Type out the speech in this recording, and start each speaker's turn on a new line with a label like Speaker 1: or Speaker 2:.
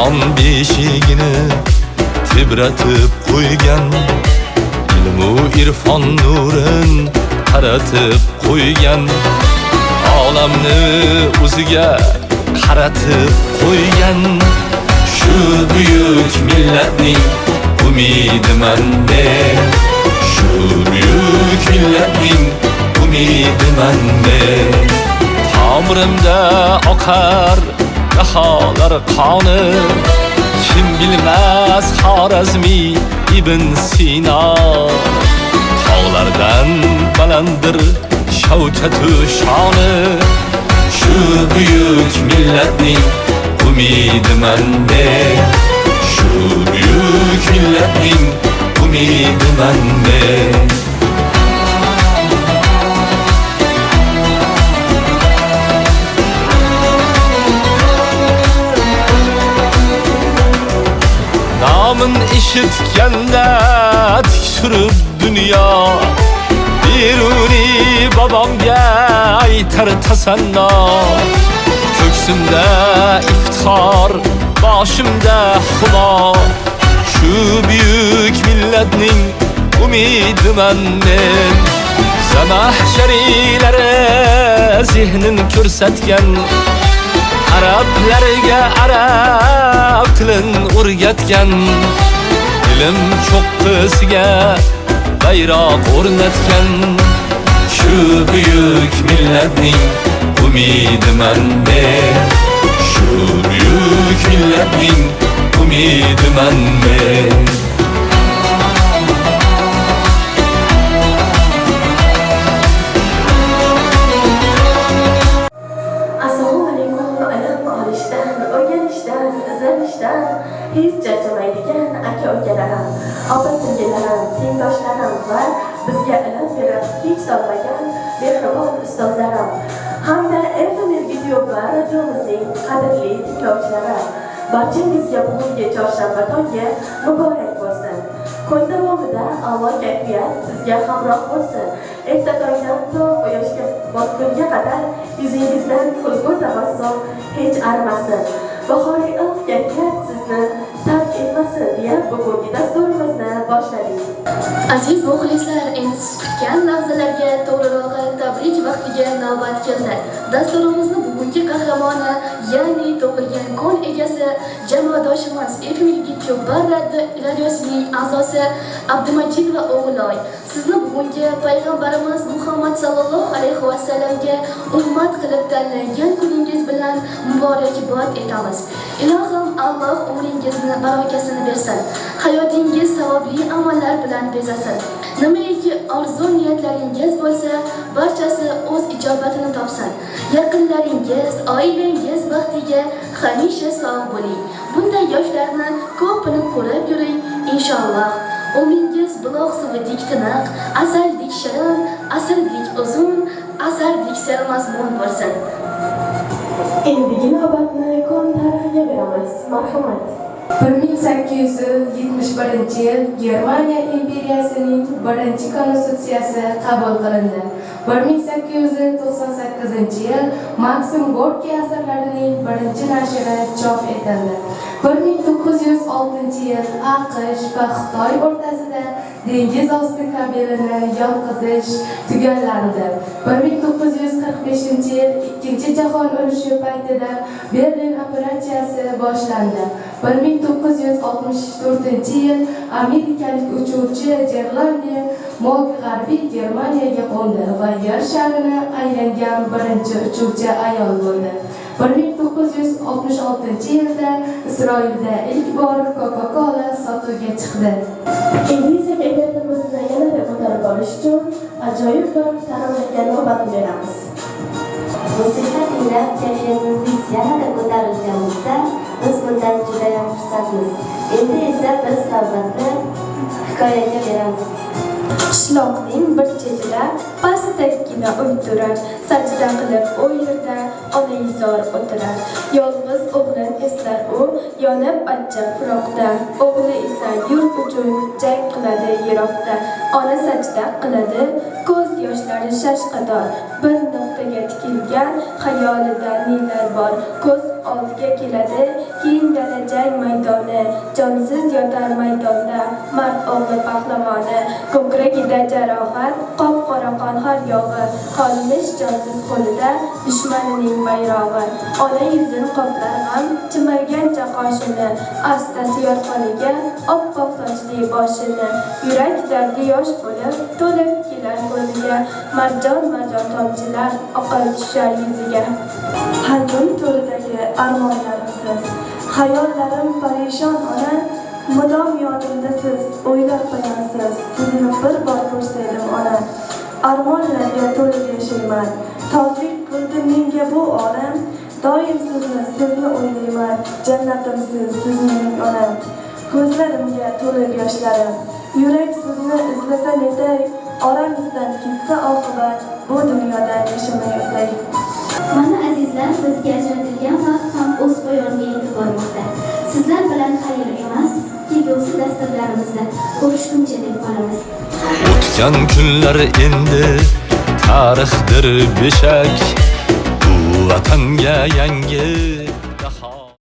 Speaker 1: Jahon beshigini tebratib qo'ygan, ilmu irfon nurin qaratib qo'ygan, olamni o'ziga qaratib qo'ygan. Shu buyuk millatning umidiman men, shu buyuk millatning umidiman men. Tomirimda oqar daholar qoni, kim bilmas Xorazmiy Ibn Sino. Tog'lardan balanddir shavkatu shoni, shu buyuk millatning umidiman men, shu buyuk millatning umidiman men. Nomini eshitganda tik surib dunyo, Beruni babamga aytar tasanno. Ko'ksimda iftixor, boshimda humo, shu buyuk millatning umidiman men. Zamahshariylari zehnin ko'rsatgan, arablarga arab tilin o'rgatgan, ilm cho'qqisiga bayroq o'rnatgan. Shu buyuk millatning umidiman men, shu buyuk millatning umidiman men.
Speaker 2: Assalomu alaykum. Ilm olishdan, o'rganishdan, izlanishdan hech charchamaydigan aka-ukalarim, opa-singillarim, tengdoshlarim va bizga ilm berib hech tolmagan mehribon ustozlarim hamda FM Yo'ba radiomizning qadrli tinglovchilari, barchangizga bugungi chorshanba tongi muborak bo'lsin. Kun davomida a'lo kayfiyat sizga hamroh bo'lsin. Erta tongdan to quyoshga botgunga qadar yuzingizdan kulgu tabassum hech arimasin. Bahoriy iliq kayfiyat sizni tark etmasin deya bugungi dasturimizni boshladik.
Speaker 3: Aziz muxlislar, endi siz kutgan lahzalarga, to'g'rirog'i tabrik vaqtiga navbat keldi. Dasturimizni bugungi qahramoni, ya'ni tug'ilgan kun egasi, jamoadoshimiz FM Yo'ba radiosining a'zosi Abdumajidova O'g'iloy. Sizni bugungi payg'ambarimiz Muhammad sallallohu alayhi va sallamga ummat qilib tanlangan kuningiz bilan muborakbod etamiz. Ilohim Alloh umringizni barakasini bersin. Hayotingiz savobli amallar bilan bezasin. Nimaiki orzu niyatlaringiz bo'lsa, barchasi o'z ijobatini topsin. Yaqinlaringiz, oilangiz baxtiga hamisha sog' bo'ling. Bunday yoshlarni ko'pini ko'rib yuring inshaalloh. Umringiz buloq suvidek tiniq, asaldek shirin, asrdek uzun, asardek sermazmun bo'lsin.
Speaker 2: Endigi navbatni kun tarixiga beramiz. Marhamat.
Speaker 4: 1871-yil Germaniya imperiyasining birinchi konstitutsiyasi qabul qilindi. 1898-yil Maksim Gorkiy asarlarining birinchi nashri chop etildi. 1906-yil AQSh va Xitoy o'rtasida dengiz osti kabelini yotqizish tugallandi. 1945-yil Ikkinchi jahon urushi paytida Berlin operatsiyasi boshlandi. 1964-yil amerikalik uchuvchi Jerlandi Mog G'arbiy Germaniyaga qo'ndi va yer sharini aylangan birinchi uchuvchi ayol bo'ldi. 1966-yilda Isroilda ilk bor Coca-Cola sotuvga chiqdi.
Speaker 2: Endi esa kayfiyatimizni yanada ko'tarib olish uchun ajoyib bir taronaga navbat beramiz.
Speaker 5: Musiqa tinglab kayfiyatingiz yanada ko'tarilgan bo'lsa, biz bundan judayam xursandmiz. Endi esa biz navbatni hikoyaga beramiz.
Speaker 6: Qishloqning bir chetida pastakkina uy turar. Sajda qilib u yerda onaizor o'tirar. Yolg'iz o'g'lin eslar u, yonib achchiq firoqda. O'g'li esa yurt uchun jang qiladi yiroqda. Ona sajda qiladi, ko'z yoshlari shashqator. Bir nuqtaga tikilgan xayolida nelar bor. Ko'z Oldiga keladi keng dala, jang maydoni. Jonsiz yotar maydonda mard o'g'li pahlavoni. Ko'kragida jarohat, qop qora qon har yog'i. Qolmish jonsiz qo'lida dushmanining bayrog'i. Ona yuzin qoplar g'am, chimirgancha qoshini. Asta suyar qoniga oppoq sochli boshini. Yurak dardi yosh bo'lib to'lib kelar ko'ziga. Marjon marjon tomchilar oqib tushar yuziga.
Speaker 2: Qalbim to'ridagi armonlarimsiz. Xayollarim parishon, ona. Mudom yodimdasiz, o'ylar poyonsiz. Sizni bir bor ko'rsaydim, ona. Armonlarga to'lib yashayman. Torlik qildi menga bu olam. Doim sizni, sizni o'ylayman. Jannatimsiz siz mening onam. Ko'zlarimga to'lib yoshlarim. Yurak sizni izlasa netay. Oramizdan ketsa oqibat, bu dunyodan yashamay o'tay.
Speaker 7: Mana, azizlar, bizga ajratilgan vaqt ham o'z poyoniga yetib bormoqda. Sizlar bilan xayr emas, kelgusi dasturlarimizda ko'rishguncha deb qolamiz.
Speaker 1: O'tgan kunlar endi tarixdir beshak. Bu vatanga yangi